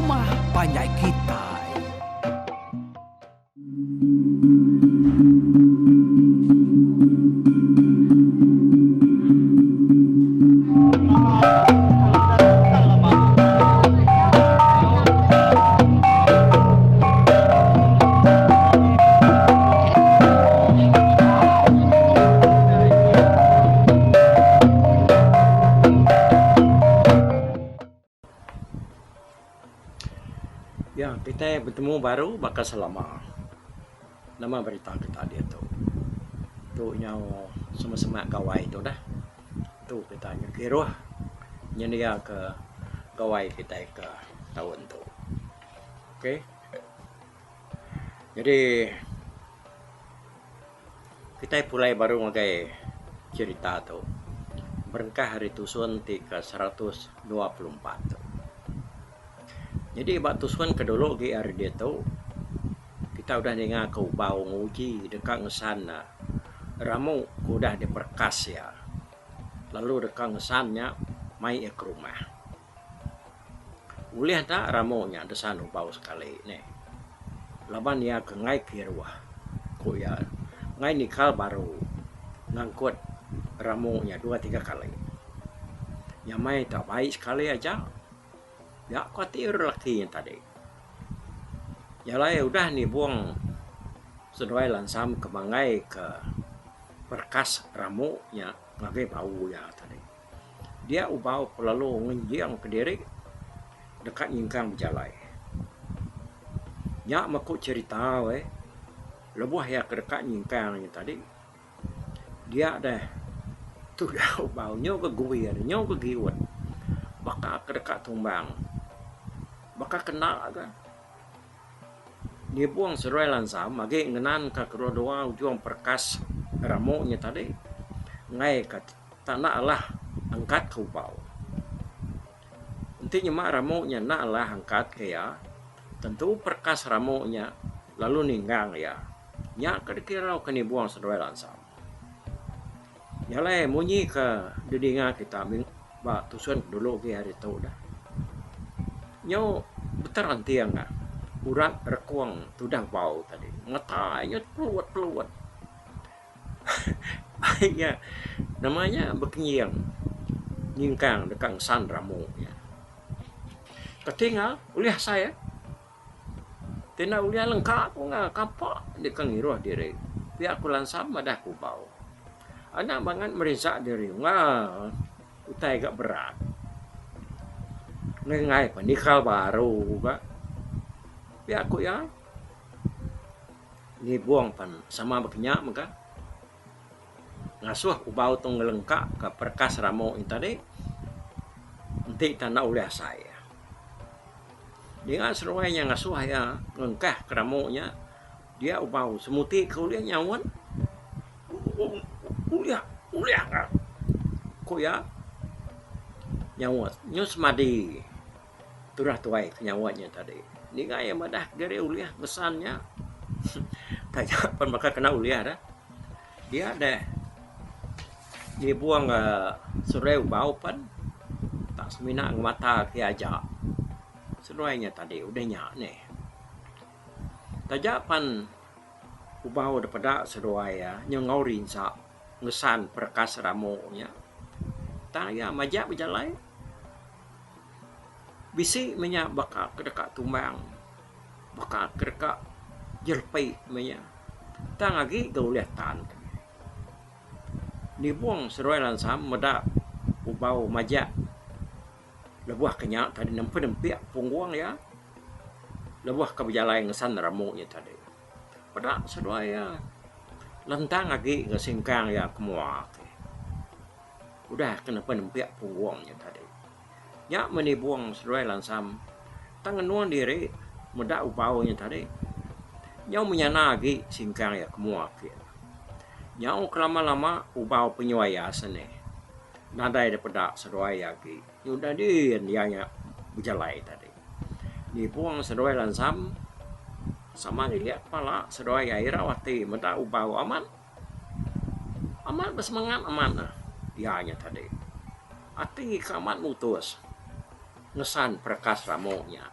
rumah panjai kitai. Ya kitai betemu baru baka selama nama berita kita diatu. Tu nyau sema-sema gawai tu dah. Tu kita kiruh nyendia ke gawai kitai ke taun tu. Okay. Jadi kitai pulai baru ngagai cherita tu berengkah ari tusun ti ke 124 tu. Jadi ba tusun ke dulu agi ari diatu kita udah ninga ke ubau nguji deka ngesan ne ramu ke udah diperekas iya lalu deka ngesan nya mai iya ke rumah. Ulih enda ramu nya desan ubau sekali neh. Laban iya ke enggai kiruh, ku iya enggai nikal baru ngangkut ramu nya dua tiga kali. Nyamai tak bai sekali aja. Nya ku ati orang lelaki nya tadi. Nya alai udah nibung seduai lansam ke manggai ke perekas ramu nya ngagai bau iya tadi. Dia ubau kelalu ngenjing kediri deka nyingkang bejalai. Nya meh ku cherita weh lebuh iya ke deka nyingkang nya tadi dia deh tudah ubau nyau ga guir nyau ga giut baka ke deka tumbang baka kena ga. Nibung seduai lansam agi ngenan ka kedua dua ujung perekas ramu nya tadi enggai ka Tak enda alah angkat ke ubau. Enti nyema ramu nya enda alah angkat ke iya, tentu perekas ramu nya lalu ninggang iya. Nya ke dikirau ke nibung seduai lansam. Nya alai munyi ke didinga kita ba tusun ke dulu agi hari tu dah. Nyau beteranting urat rekung tudah ubau tadi. Mata iya pelut-pelut. Ai nya nama nya bekenying nyingkang deka ngesan ramu nya. Keti enggau ulih asai eh. Ti enda ulih lengka ku enggau kapa deka ngiruh diri pia ku lansam madah ku bau. Anang bangat merinsa diri enggau utai ga berat. Ngengai pa nikal baru ga pia ku iya. Ngibung pan sama baka nya mega ngasuh ubau tu ngelengka ka perekas ramu nya tadi enti ta enda ulih asai. Dinga seduai nya ngasuh iya ngelengkah ke ramu nya dia ubau semuti ke ulih nyaut ulih ulih ka ku iya nyaut nyu semadi. Turah tuai ke nyawa nya tadi. Ninga iya madah diri ulih ngesan nya. Taja pan baka kena ulih dah. Dia deh nyibung uhh seduai ubau pan tak semina ngemata ke aja. Seduai nya tadi udah nya neh. Taja pan ubau da peda seduai iya nyengau rinsa ngesan perekas ramu nya. Tang iya majak bejalai. Bisi meh nya baka ke deka tumbang, baka ke deka jerepi meh nya. Tang agi ga ulih tan. Nibung seduai lansam meda ubau majak lebuh ke nya tadi nempa nempik punggung iya lebuh ke bejalai ngesan ramu nya tadi. Peda seduai iya lentang agi ga singkang iya ke mua. Udah ke nepa nempik punggung nya tadi. Nya meh nibung seduai lansam tang ngenung diri meda ubau nya tadi. Nyau menyana agi singkang iya ke mua ake. Nyau ke lama-lama ubau penyuai iya sene. Nadai da peda seduai iya agi. Nyau udah din iya nya bejalai tadi. Nibung seduai lansam sama ngilik pala seduai iya irau ati meda ubau amat. Amat besemangat amat ne iya nya tadi. Ati ke amat mutus ngesan perekas ramu nya.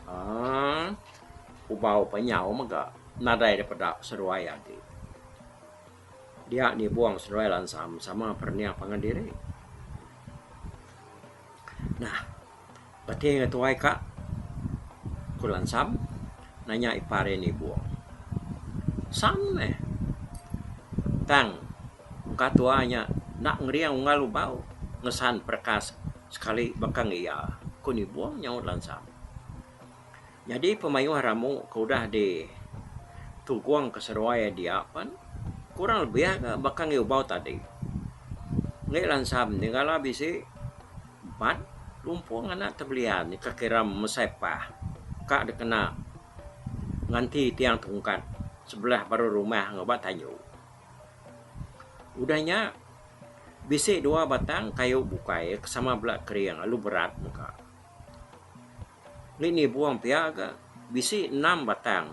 Aaa ubau pa nyau mega nadai da peda seduai agi. Dia nibung seduai lansam sama perening pangan diri. Nah beti ga tuai ka ku lansam nanya ipar iya nibung. Sam meh tang engka tua nya enda ngering unggal ubau ngesan perekas sekali baka ngi iya ku nibung nyaut lansam. Nyadi pemayuh ramu ke udah di tugung ke seduai dia pen kurang lebih ga baka ngi ubau tadi. Ngi lansam nyengala bisi empat lumpung anak tebelian ke kira mesai pah ka dikena nganti tiang tungkat sebelah baru rumah enggau ba tanju. Udah nya bisi dua batang kayu bukai ke sama bela kering lalu berat mega. Ni nibung pia ga bisi enam batang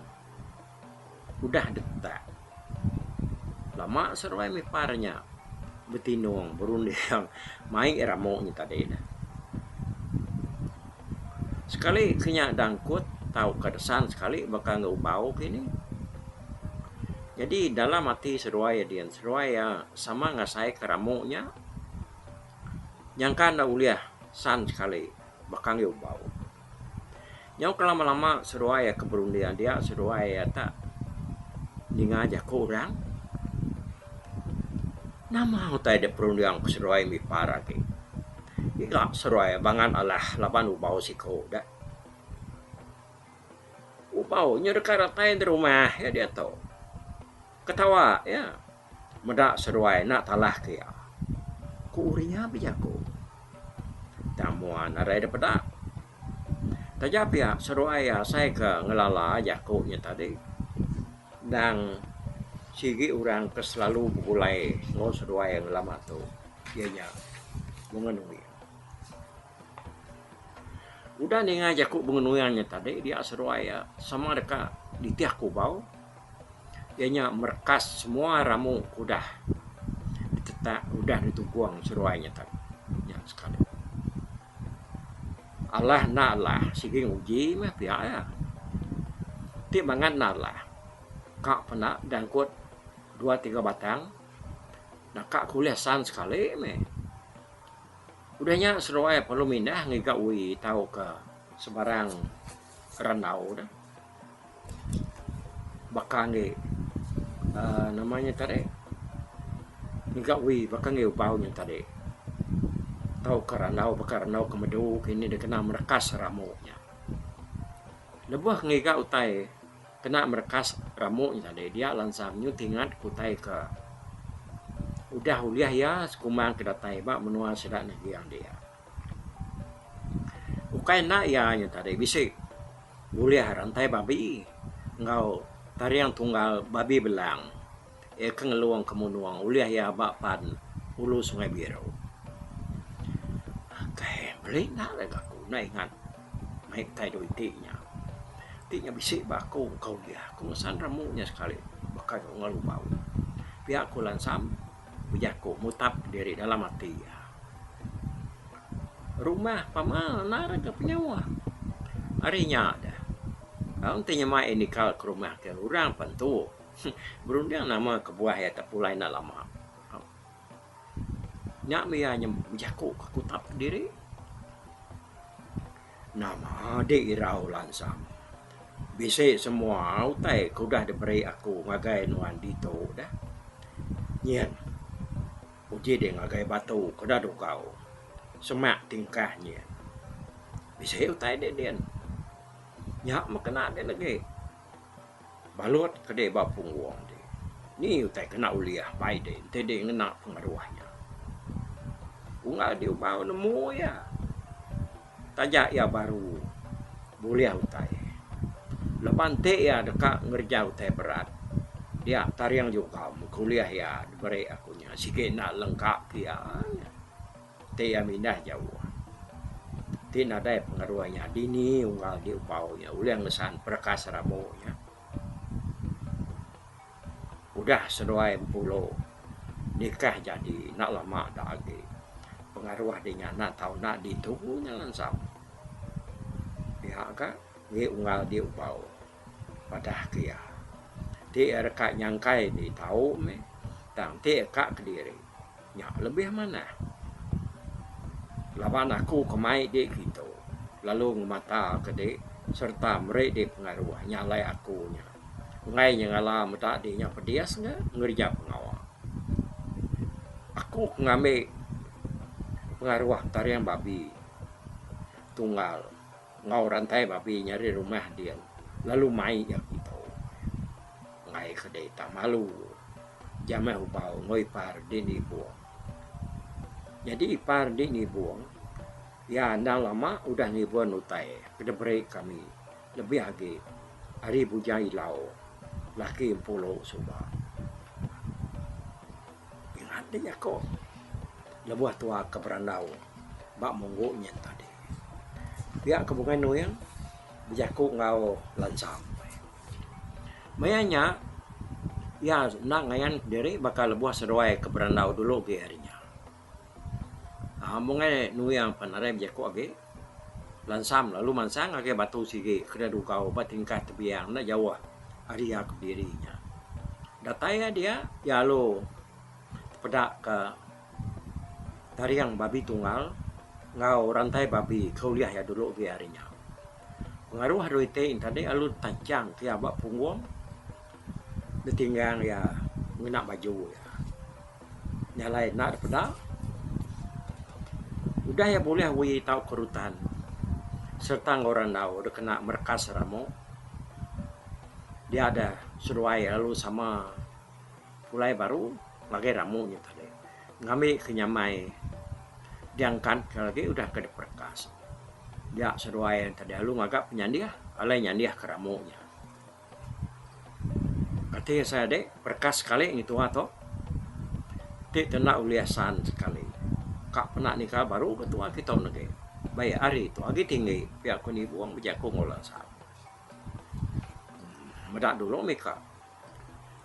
udah ditetak. Lama seruai mipar nya betinung berunding mai ramu nya tadi ne. Sekali ke nya dangkut tauka desan sekali baka enggau ubau kini. Nyadi dalam ati seduai din seduai iya sama ngasai ke ramu nya nyangka enda ulih san sekali. Baka enggau ubau. Nyau ke lama-lama seduai iya ke berunding dia seduai iya tak ninga jaku orang. Nama utai da perunding ku seduai mipar agi. Ila seduai bangat alah laban ubau siku da. Ubau nya deka datai da rumah iya diatu. Ketawa iya meda seduai enda talah ke iya. Ku Uria bejaku. Tang mua nadai da peda. Taja pia seduai iya asai ke ngelala jaku nya tadi endang sigi orang ke selalu begulai enggau seduai ngelama tu iya nya Bunga Nuing. Udah ninga jaku Bunga Nuing nya tadi dia seduai iya sama deka nitih ke ubau. Iya nya merekas semua ramu ke udah ditetak udah ditugong seduai nya tadi nya sekali. Alah enda alah sigi nguji meh pia iya. Ti bangat enda alah ka penda dangkut dua tiga batang naka ke ulih san sekali meh. Udah nya seduai perlu mindah ngiga wi tauka sebarang randau deh. Baka enggi uhh nama nya tadi ngiga wi baka enggi ubau nya tadi tauka randau baka randau ke medu kinih dikena merekas ramu nya. Lebuh ngiga utai kena merekas ramu nya tadi dia langsam nyu tingat ke utai ke udah ulih iya sekumbang ke datai ba menua sida neging dia. Ukai enda iya nya tadi bisi bulih rantai babi enggau taring tunggal babi belang iya ke ngelung ke menung ulih iya ba pan ulu Sungai Biru. Kai beli enda lagu aku enda ingat mai utai dua iti nya. Ti nya bisi ba aku ka ulih aku ngesan ramu nya sekali baka enggau lubau. Pia ku lansam bejaku mutap diri dalam ati iya. Rumah pama endar ga penyauh. Ari nya deh tau enti nyema iya nikal ke rumah ke orang pan tu berunding nama kebuah iya tak pulai enda lama. Nya mih iya bejaku ke kutap diri. Nama dek irau lansam. Bisi semua utai ke udah diberi aku ngagai nuan ditu deh. Nyin uji dek ngagai batu ke udah dugau semak tingkah nyin. Bisi utai dek din. Nya meh kena dek legi. Balut ke dek ba punggung dek. Ni utai kena ulih bai dek enti dek ngena pengaruh nya. Unggal diubau nemu iya. Taja iya baru bulih utai. Leban ti iya deka ngereja utai berat dia taring juga meh ulih iya diberi aku nya sigi enda lengka ke iya. Ti iya mindah jauh. Ti nadai pengaruh nya dini unggal diubau nya ulih ngesan perekas ramu nya. Udah seduai empulo nikah jadi enda lama da agi pengaruh dinya enda tau enda ditu nya lansam. Pia ka. Ngi unggal di ubau. Padah ke iya. Ti iya deka nyangkai di tau meh tang ti iya ka kediri nya lebih manah. Laban aku ke mai di kitu lalu ngemata ke di sereta meri di pengaruh nya alai aku nya. Enggai nyengala meda di nya pedis ga ngereja pengawa. Aku ke ngambi pengaruh taring babi tunggal. Enggau rantai babi nyadi rumah din lalu mai iya kitu. Enggai ke dei tak malu jamah ubau enggau ipar di nibung. Nyadi ipar di nibung iya endang lama udah ngibun utai ke diberi kami lebih agi ari Bujang Ilau laki Empulu suba. Ingat deh jako lebuh tua ke berandau ba munggu nyin tadi. Pia ke bungai nuing bejaku enggau lansam. Maya nya iya enda ngayan kediri baka lebuh seduai ke berandau dulu agi ari nya. Aaa bungai nuing pan nadai bejaku agi lansam lalu mansang ngagai batu sigi ke dugau ba tingkat tebiang enda jauh ari iya ke bediri nya. Datai iya dia, iya lalu tepeda ka taring babi tunggal enggau rantai babi ke ulih iya dulu agi ari nya. Pengaruh dua iti nya tadi lalu tanchang ke iya ba punggung ditinggang iya ngena baju iya. Nya alai enda dipeda udah iya bulih wi tauka rutan sereta enggau randau dikena merekas ramu. Dia deh seduai lalu sama pulai baru ngagai ramu nya tadi ngambi ke nyamai diangkat ke agi udah ke diperekas. Dia seduai tadi lalu ngaga penyandih alai nyandih ke ramu nya. Kati asai ade perekas sekali ngitua tu ti tenda ulih san sekali ka penda nikal baru ke tua kitu negi bai hari tu agi tinggi pia ku nibung bejaku enggau lansa. Meda dulu mih ka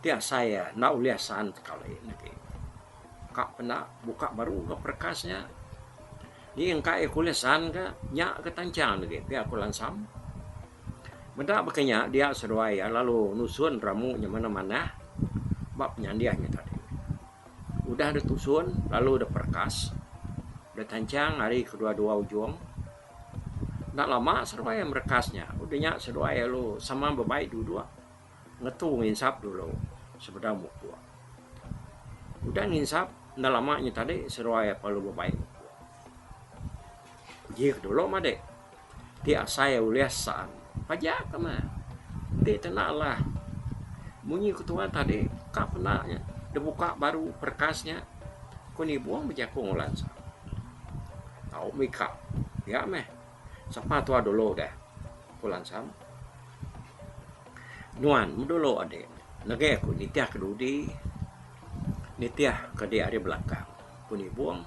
ti asai iya enda ulih san sekali negi. Ka penda buka baru ga perekas nya. Ni engka iya ke ulih san ka nya ke tanchang negi pia ku Lansam. Meda baka nya dia seduai iya lalu nusun ramu nya manah manah ba penyandih nya tadi. Udah deh tusun lalu deh perekas deh tanchang ari kedua dua ujung. Enda lama seduai iya merekas nya. Udah nya seduai lalu sama bebai duduk ngetu nginsap dulu sebedau mupuk. Udah nginsap enda lama nya tadi seduai iya perlu bebai mupuk. Uji ke dulu madi ti asai ulih san pajak ke meh. Ti tena alah munyi ketua tadi ka penda nya dibuka baru perekas nya ku nibung bejaku ngulan sa. Tau mika pia meh. Sapa tua dulu deh, ku Lansam. Nuan meh dulu adik. Negi aku nitih ke dudi, nitih ke dik ari belakang, ku Nibong.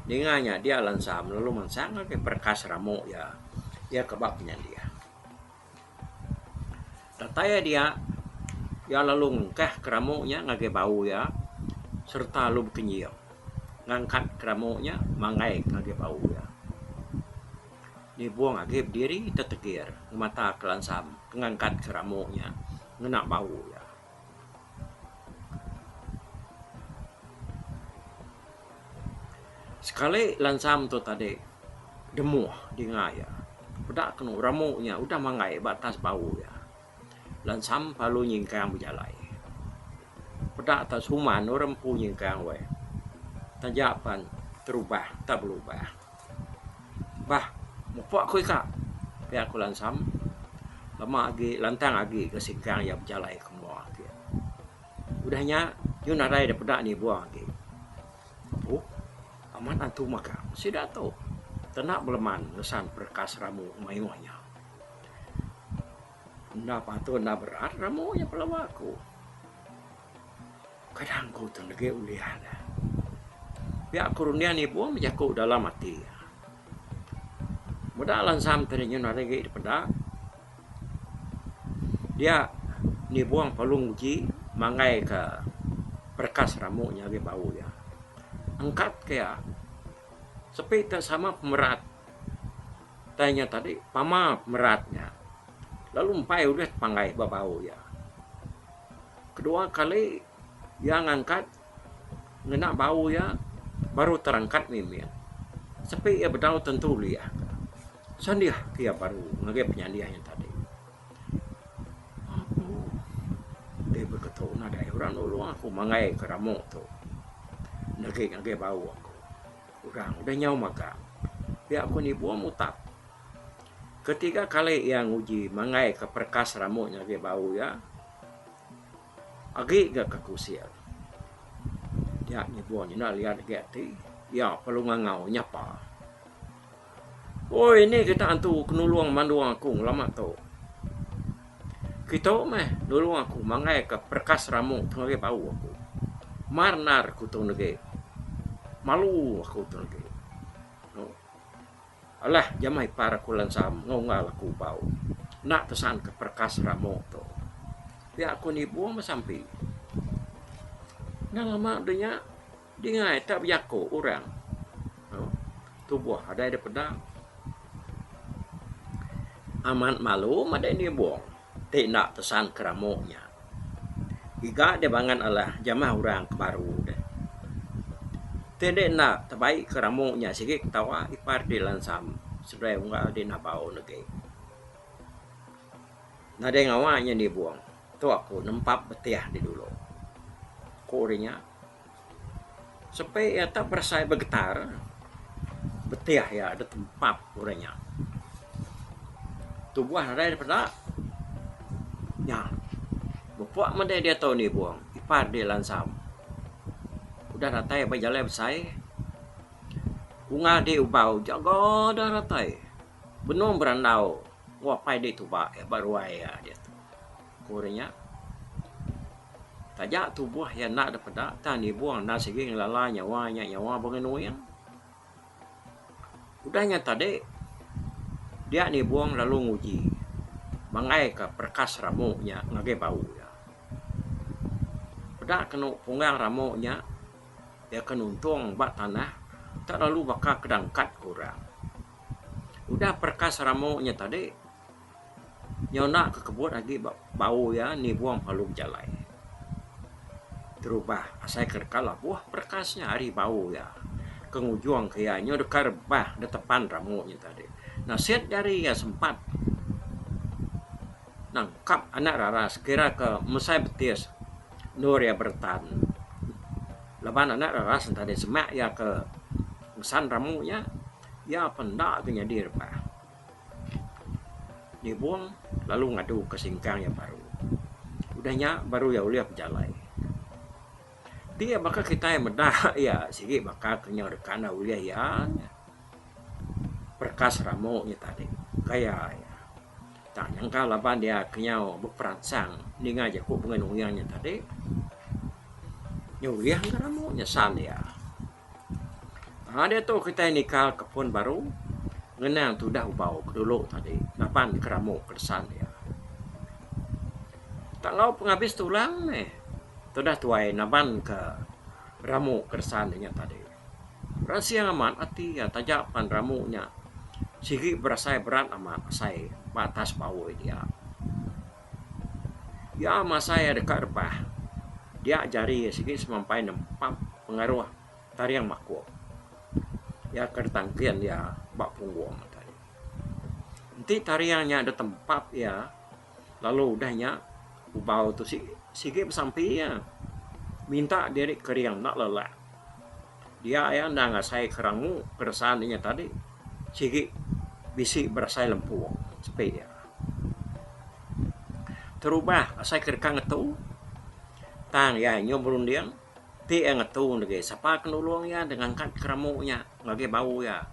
Ninga nya dia Lansam lalu mansang ngagai perekas ramu iya. Iya ke ba penyandih. Datai iya dia, iya lalu ngengkah keramu nya ngagai bau iya sereta lalu bekenying ngangkat keramu nya manggai ngagai bau iya. Nibung agi bediri tetegir ngemata ke lansam ke ngangkat keramu nya ngena bau iya. Sekali lansam tu tadi demuh dinga iya. Peda kenu ramu nya udah manggai ba atas bau iya. Lansam lalu nyingkang bejalai. Peda ta suman orang empu nyingkang weh. Taja pan terubah tak belubah. Bah mupok ku ika pia ku lansam. Lama agi lantang agi ke singkang iya bejalai ke menua agi. Udah nya nyun nadai da peda nibung agi. Apu, amat antu magang sida tu. Tena beleman ngesan perekas ramu mayuh nya. Enda patut enda berat ramu nya pelawa aku. Kadang ku tu negi ulih ne. Pia ku runding nibung bejaku dalam ati. Meda lansam ti nyun ari agi dipeda. Dia nibung perlu nguji manggai ka perekas ramu nya agi bau iya. Angkat ke iya sepi te sama pemerat tai nya tadi pama pemerat nya. Lalu empai ulih tepanggai ba bau iya. Kedua kali iya ngangkat ngena bau iya baru terangkat mimit. Sepi iya bedau tentu ulih. Sandih ke iya baru ngagai penyandih nya tadi. Apu deh beketu nadai orang nulung aku manggai ke ramu tu. Negi ngagai bau aku. Orang udah nyau mega. Pia ku Nibong mutap. Ketiga kali iya nguji manggaika perekas ramu nya agi bau iya, agi ga ke kusir. Dia nyebung enda liat agi ati, iya perlu ngangau nyapa. Oi ni kita antu ke nulung mandung aku ngelama tu. Kitu meh nulung aku manggaika perekas ramu tu ngagai bau aku. Mar endar ku tu negi. Malu aku tu negi. Alah jamah ipar aku lansam enggau unggal aku bau. Enda tesan ke perekas ramu tu. Pia aku nibung besampi. Enda lama udah nya dingai tak bejaku orang. Tubuh adai da peda. Amat malu madai nibung ti enda tesan ke ramu nya. Iga deh bangat alah jamah orang ke baru deh. Ti ende enda tebai ke ramu nya sigi ketawa ipar di lansam seduai unggal di nabau negi. Nadai ngawa nya nibung tu aku nempap betih di dulu. Ku ri nya sepi iya tak berasai begetar betih iya deh tempap ku ri nya. Tubuh nadai deh peda nya bepuk meh deh diatu nibung ipar di lansam. Udah datai ba jalai besai unga di ubau jaga deh datai benung berandau enggau apai di tuba ba ruai iya diatu. Ku orang nya taja tubuh iya enda deh peda tang nibung enda sigi ngelala nyawa nya nyawa ba ngenuing. Udah nya tadi dia nibung lalu nguji manggai ka perekas ramu nya ngagai bau iya. Peda kenu punggang ramu nya iya ke nuntung ba tanah tak lalu baka ke dangkat ke orang. Udah perekas ramu nya tadi nyau enda ke kebut agi ba bau iya nibung lalu bejalai. Terubah asai ke deka labuh perekas nya ari bau iya ke ngujung ke iya nyau deka rebah da tepan ramu nya tadi. Nasit jari iya sempat. Nangkap anak raras kira ke mesai betis endur iya beretan. Laban anak raras enta deh semak iya ke ngesan ramu nya, iya pen enda ke nyadi rebah. Nibung lalu ngadu ke singkang iya baru. Udah nya baru iya ulih bejalai. Ti iya baka kitai meda iya sigi baka ke nyau deka enda ulih iya. Perekas ramu nya tadi gaya iya. Tang nyangka laban iya kenyau beperansang ninga jaku bungai nuing nya tadi nya ulih ga ramu nya san iya. Aa diatu kitai nikal ke pun baru ngenang tudah ubau ke dulu tadi laban ke ramu ke san iya. Tak enggau pengabis tulang meh tudah tuai naban ke ramu ke san nya tadi. Ransing amat ati iya taja pan ramu nya sigi berasai berat amat asai ba atas baui dia. Iya masai iya deka rebah dia jari iya sigi semampai nempap pengaruh taring makuk iya ke ditangkin iya ba punggung tadi. Enti taring nya ditempap iya lalu udah nya ubau tu sigi besampi iya minta diri kering enda lelak. Dia iya enda ngasai ke ramu peresan inya tadi sigi bisi berasai lempung sepi iya. Terubah asai ke deka ngetu tang iya nyau berunding ti iya ngetu negi sapa ke nulung iya deh ngangkat ke ramu nya ngagai bau iya.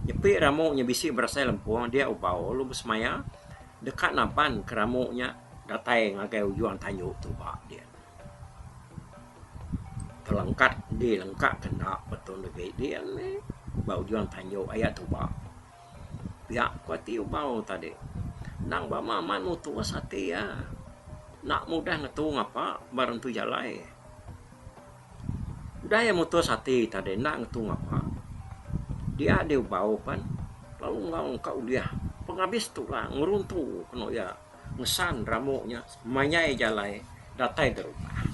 Nyepi ramu nya bisi berasai lempung dia ubau lalu besemaya deka naban ke ramu nya datai ngagai ujung tanju tuba dia. Telengkat di lengka ke enda betul agi din meh ba ujung tanju aya tuba. Pia ku ati ubau tadi. Endang ba amat mutus ati iya. Enda mudah ngetu ngapa ba rentu jalai. Udah iya mutus ati tadi enda ngetu ngapa. Dia di ubau pan lalu enggau ka ulih. Pengabis tulang ngeruntu kenu iya ngesan ramu nya semanjai jalai datai da rumah.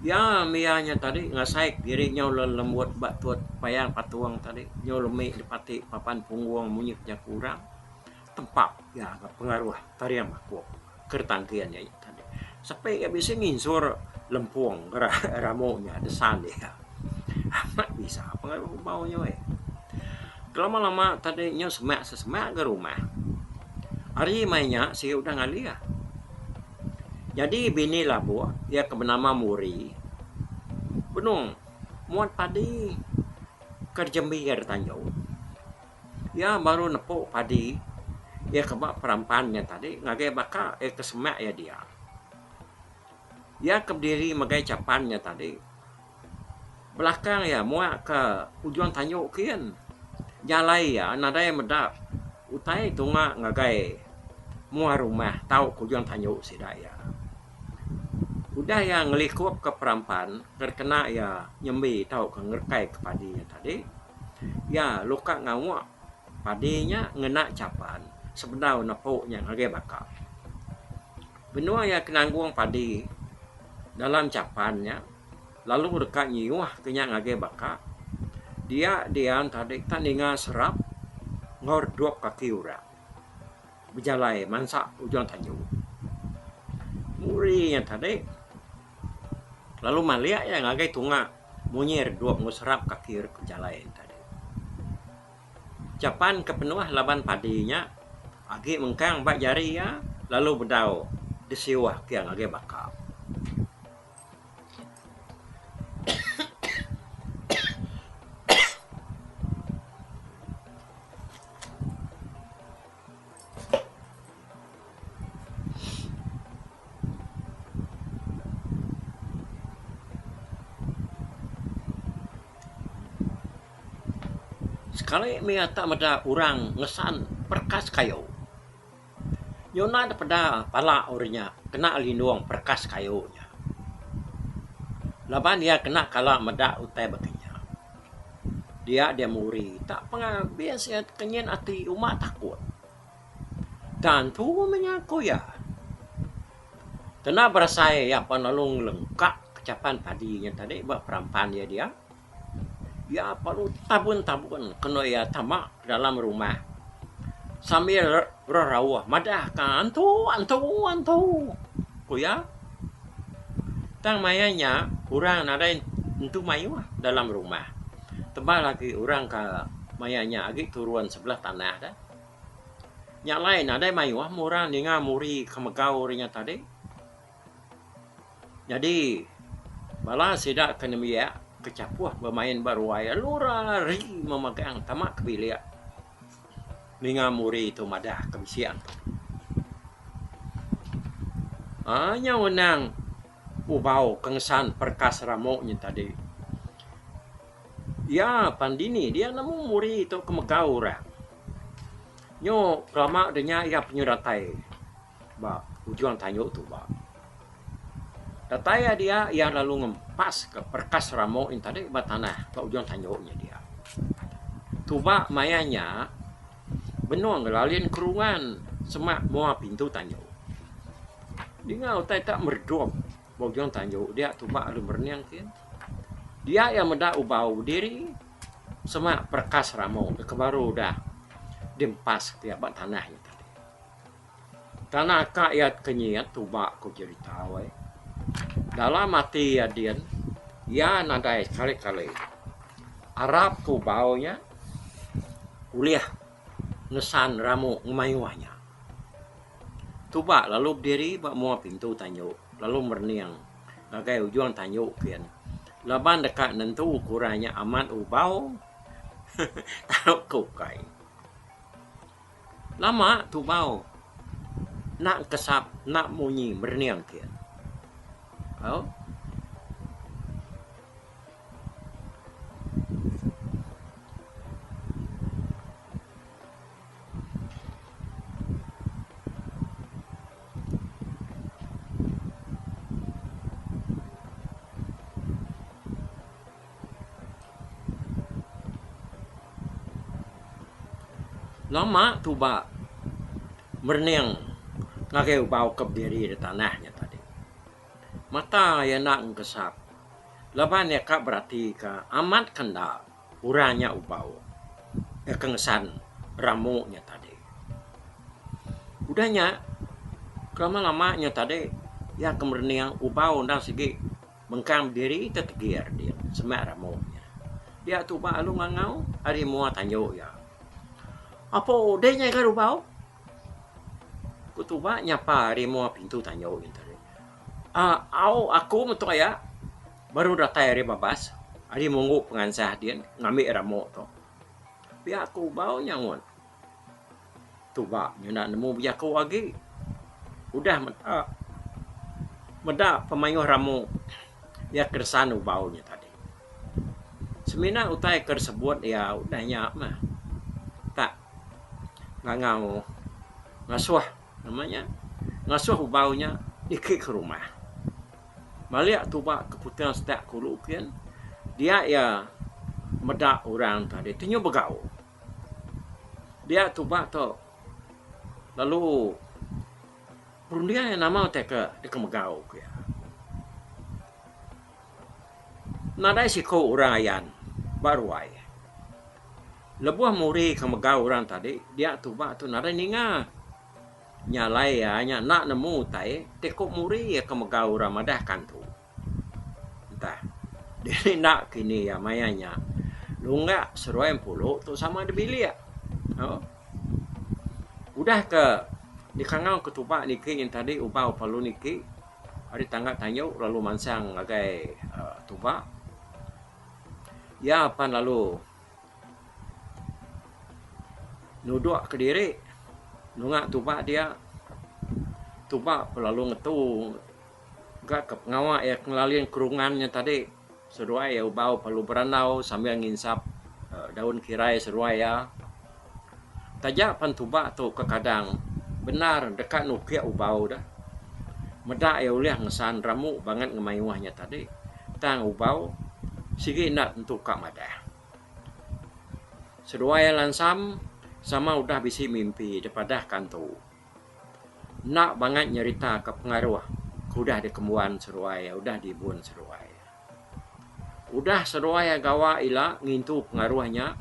Iya mia nya tadi ngasai diri nyau lelembut ba tut payang patung tadi nyau lemi dipati papan punggung munyi jaku orang tempap iya ga pengaruh taring aku ke ditangkin iya nya tadi. Sepi iya bisi nginsur lempung ramu nya desan iya. Amat bisa pengaruh ubau nya weh. Kelama lama tadi nyau semak sesemak ga rumah. Ari maya nya sigi udah ngalih. Nyadi bini Labuk iya ke benama Muri benung muat padi ke dijembi iya da tanjung. Iya baru nepu padi iya ke ba perampan nya tadi ngagai baka iya ke semak iya dia. Iya ke bediri megai chapan nya tadi belakang iya muak ke ujung tanju kin. Jalai iya nadai meda utai tunga ngagai mua rumah tau ke ujung tanju sida iya. Udah iya ngelikup ke perampan ke kena iya nyembi tauka ngerekai ke padi nya tadi, iya luka ngawa padi nya ngena chapan sebedau nepu nya ngagai baka. Benung iya ke nanggung padi dalam chapan nya lalu deka nyiuh ke nya ngagai baka dia dian tadi tak ninga serap enggau redup kaki orang bejalai mansa ujung tanju. Muri nya tadi lalu malik iya ngagai tunga munyi redup enggau serap kaki orang ke bejalai tadi. Chapan ke penuh laban padi nya agi mengkang ba jari iya lalu bedau disiuh ke ngagai baka. Sekali mih ata meda orang ngesan perekas kayu. Nyuna da peda pala orang nya kena lindung perekas kayu nya. Laban iya kena kala meda utai baka nya. Dia dia muri tak pengabis iya kenyin ati uma takut. Tang antu meh nya ku iya. Kena berasai iya pan lalu ngelengka kechapan padi nya tadi ba perampan iya dia. Iya perlu tabun-tabun kenu iya tama ke dalam rumah sambil rerauh madah ka antu antu antu ku iya. Tang maya nya orang nadai entu mayuh dalam rumah. Tebal agi orang ke maya nya agi turun sebelah tanah deh. Nya alai nadai mayuh meh orang ninga muri ke megau ri nya tadi. Nyadi bala sida ke nembiak ke chapuh bemain ba ruai lalu rari memegang tama ke bilik ninga muri tu madah ke bisi antu. Aaa nyau ngenang ubau ke ngesan perekas ramu nya tadi. Iya pan dini dia nemu muri tu ke megau orang. Nyu kelama de nya iya penyeratai. Ba ujung tanju tuba. Datai iya dia, iya lalu ngempaska perekas ramu nya tadi ba tanah ba ujung tanju nya dia. Tuba maya nya benung ngelalin kerungan semak mua pintu tanju. Dinga utai tak meredup ba ujung tanju dia tuba lalu merening kin. Dia iya meda ubau bediri semak perekas ramu ke baru udah diempas pia ba tanah nya tadi. Tanah ka iya kenyit tuba ku jerita weh. Dalam ati iya din, iya nadai sekali-kali arap ke ubau nya ulih ngesan ramu ngemayuh nya. Tuba lalu bediri ba mua pintu tanju lalu merening ngagai ujung tanju kin laban deka nentu ke orang nya amat ubau tauka ukai. Lama tubau enda kesap enda munyi merening kin. Au. Lama tuba merening ngagai ubau ke bediri da tanah nya tadi. Mata iya enda ngesap laban iya ka beratika amat ke enda orang nya ubau iya ke ngesan ramu nya tadi. Udah nya kelama-lama nya tadi iya ke merening ubau endang sigi mengkang bediri tetegir din semak ramu nya. Dia tuba lalu ngangau ari mua tanju iya. Apo deh nya ga rubau? Ku tuba nyapa ari mua pintu tanju nya tadi. Aaa au aku metu aya baru datai ari babas ari munggu pengansah din ngambi ramu tu. Pia ku ubau nyaut. Tuba nyenda nemu bejaku agi. Udah meda meda pemayuh ramu iya keresan ubau nya tadi. Semina utai ke disebut iya udah nya mah tak ngangau ngasuh nama nya ngasuh ubau nya niki ke rumah. Balik tuba ke puting setak ke ulu kin dia iya meda orang tadi ti nyu begau. Dia tuba tu lalu berunding iya nama utai ke deka megau ku iya. Nadai siku orang ayan ba ruai. Lebuh muri ke megau orang tadi dia tuba tu nadai ninga. Nya alai iya nya enda nemu utai ti ku muri ke megau orang madah kantu. Entah. Diri enda kini iya maya nya. Lungga seruai empulu tu sama da bilik. Au. Udah ke dikangau ke tuba niki nyin tadi ubau perlu niki ari tangga tanyu lalu mansang ngagai uhh tuba. Iya pan lalu nudok kediri nunga tuba dia. Tuba pun lalu ngetu. Ga ke pengawa iya ke ngelalin kerungan nya tadi seduai iya ubau perlu berandau sambil nginsap daun kirai seduai iya. Taja pan tuba tu kekadang bendar deka nukik ubau deh. Meda iya ulih ngesan ramu bangat ngemayuh nya tadi tang ubau sigi enda tentu ka madah. Seduai iya lansam sama udah bisi mimpi dipadah kantu. Enda bangat nyeritaka pengaruh ke udah dikembuan seduai iya udah dibun seduai iya. Udah seduai iya gawa ila ngintu pengaruh nya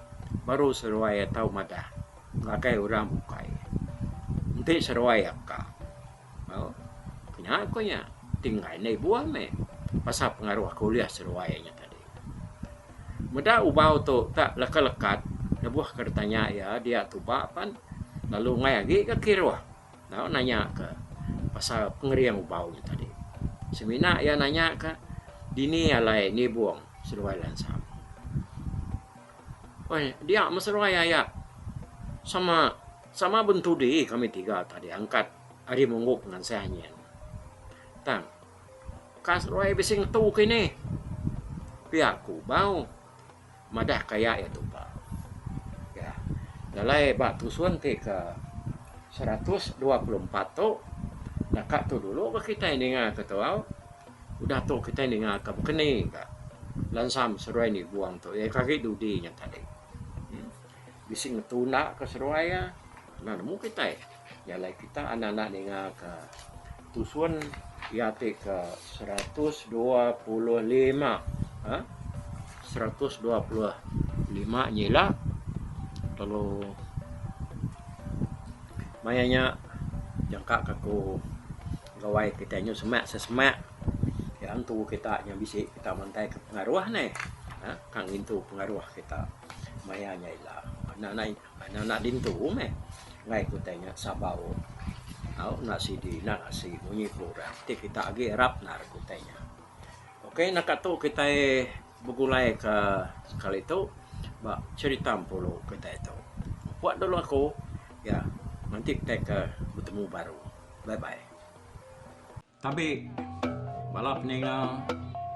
baru seduai iya tau madah ngagai orang bukai. Enti seduai iya ka au nya ku nya ti enggai enda ibuh meh pasal pengaruh ke ulih seduai nya tadi. Meda ubau tu tak lekat-lekat lebuh ke ditanya iya dia tuba pan lalu enggai agi ga kiruh tau nanya ke pasal pengering ubau nya tadi. Semina iya nanya ke dini alai nibung seduai lansam. Oi dia meh seduai aya sama sama bentudi kami tiga tadi angkat ari munggu pengansah nyin. Tang ka seduai bisi ngetu kini pia ku ubau. Madah kaya iya tuba. Ya. Jalai ba tusun ti ke 124 tu naka tu dulu ga kitai ninga ke tu au. Udah tu kitai ninga ke bekeni ga lansam seruai nibung tu iya ke agi dudi nya tadi. Uhh bisi ngetu enda ke seruai iya enda nemu kitai. Jalai kita anak-anak ninga ke tusun iya ti ke 125 uhh 125 nyila lalu maya nya jangka ka ku gawai kitai nyu semak sesemak iya entu kita nya bisi kita mantai ka pengaruh neh uhh ka ngintu pengaruh kita maya nya ila anak anak dintu meh. Enggai ku utai nya sabau au enda sidi enda asi munyi ku orang ti kita agi arap enda ku utai nya. Ok naka tu kitai begulai ka sekali tu ba cherita empulu kitai tu. Puak dulu aku ya nganti kitai ke betemu baru. Bye bye. Tabi bala peninga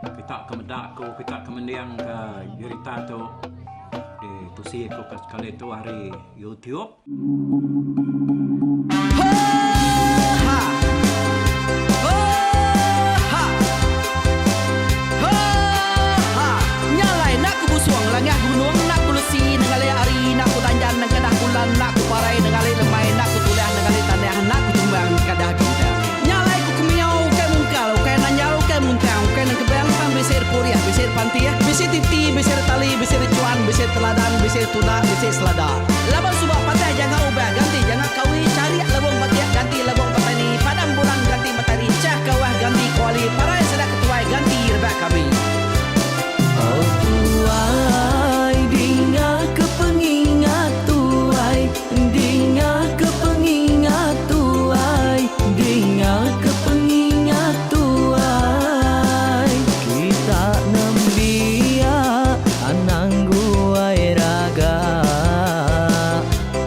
kita ke meda aku kita ke mending ka jerita tu ditusi aku ke sekali tu ari YouTube. teladan bisi tunda bisi selada. Laban suba patah janga ubah ganti janga kawi charik lebong batik ganti lebong petani padam bulan ganti matari chah kawah ganti kuali parai sida ketuai ganti rebak kami. Oh tuai dinga ke pengingat tuai dinga ke pengingat tuai dinga ke pengingat tuai kita nembiak anang guai raga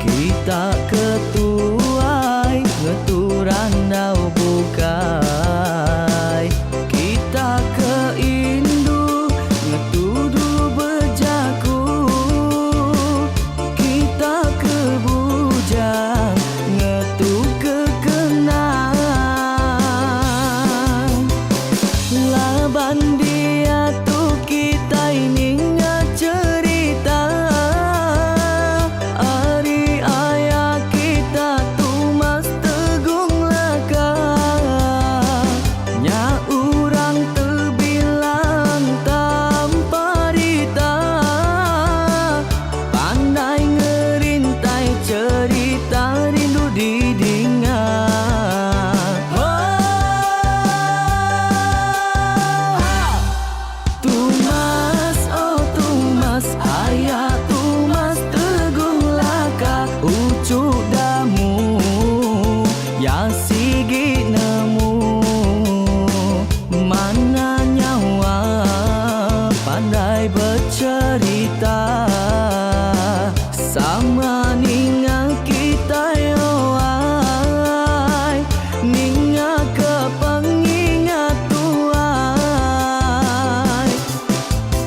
kita ke tuai ngetu randau bukai kita ke indu ngetu dulu bejaku kita ke bujang ngetu ke kenang laban diatu kitai ninga cherita ari aya kita Tumas Tegung Laka nya orang tebilang tanpa rita pandai ngerintai cherita rindu didinga. Oh, Tumas, oh Tumas, aya Tumas Tegung Laka uchu Damu ya sigi nemu mana nyawa pandai bercerita sama ninga kita ai ninga ke pengingat tuai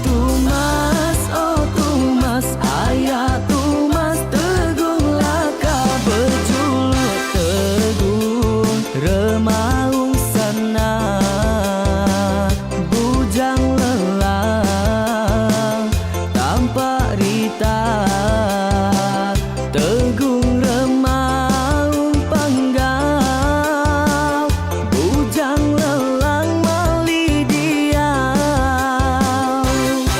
Tumas, oh Tumas, aya Tumas Tegung Laka berjuluk Tegung Remaung Sana Bujang Lelang tanpa rita Tegung Remaung Panggau Bujang Lelang mali diau.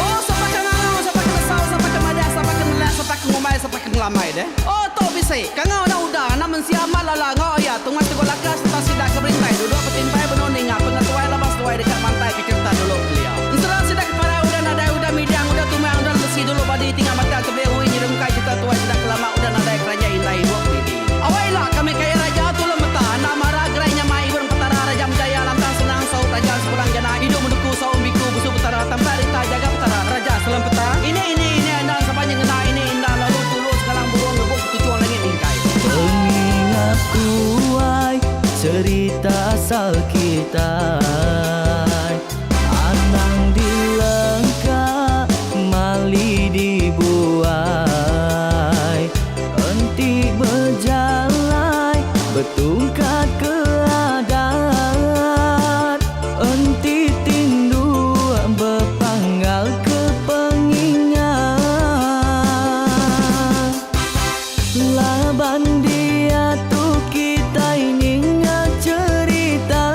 Oh, sapa ke ngangau, sapa ke nesau, sapa ke madah, sapa ke nelak, sapa ke ngumbai, sapa ke ngelamai deh. Oh, tu bisi. Kangau anak uda, anak mensia amat lala ngau aya Tungas Teguh Laka sereta sida ke berintai duduk betimpai benung ninga pengetuai laban seduai deka mantai ke cherita dulu kelia. Ensera sida ke parai udah nadai udah midang udah tumang udah lemesi dulu badi tinggal mata tebih ui nyerungkai cherita tuai sida ke lama udah nadai keranjai indai ibuk didi. Awai ila kami kaya raja tulung meta enda mara gerai nyamai ibun petara raja menjaya lantang senang saut raja sepulang jana idup menduku saum biku busu petara tampak rita jaga petara raja selempeta ini ini ini endang sapa nyengenda ini indah lalu tulu segalang burung ngebuk ketuchung langit mingkai. Pengingat tuai cerita asal kitai anang dilengka mali dibuai enti bejalai betungkat ke adat enti tinduk bepanggal ke pengingat laban diatu kitai ninga cherita.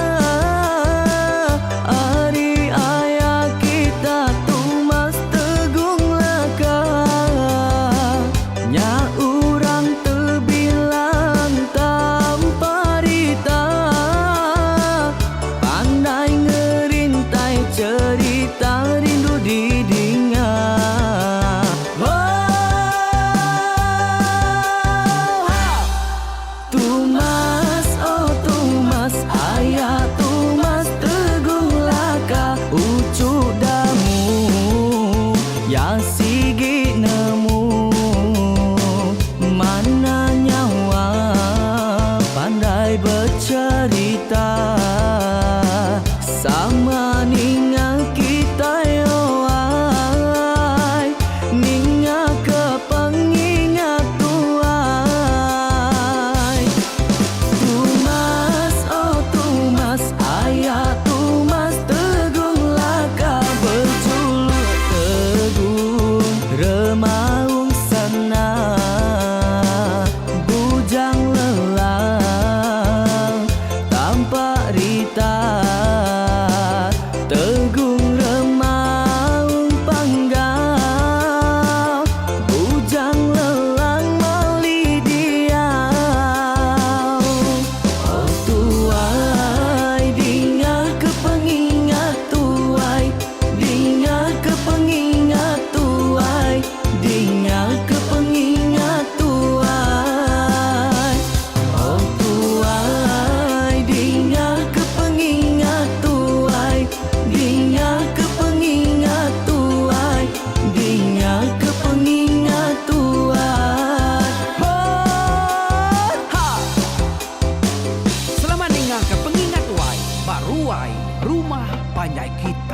panjai kita.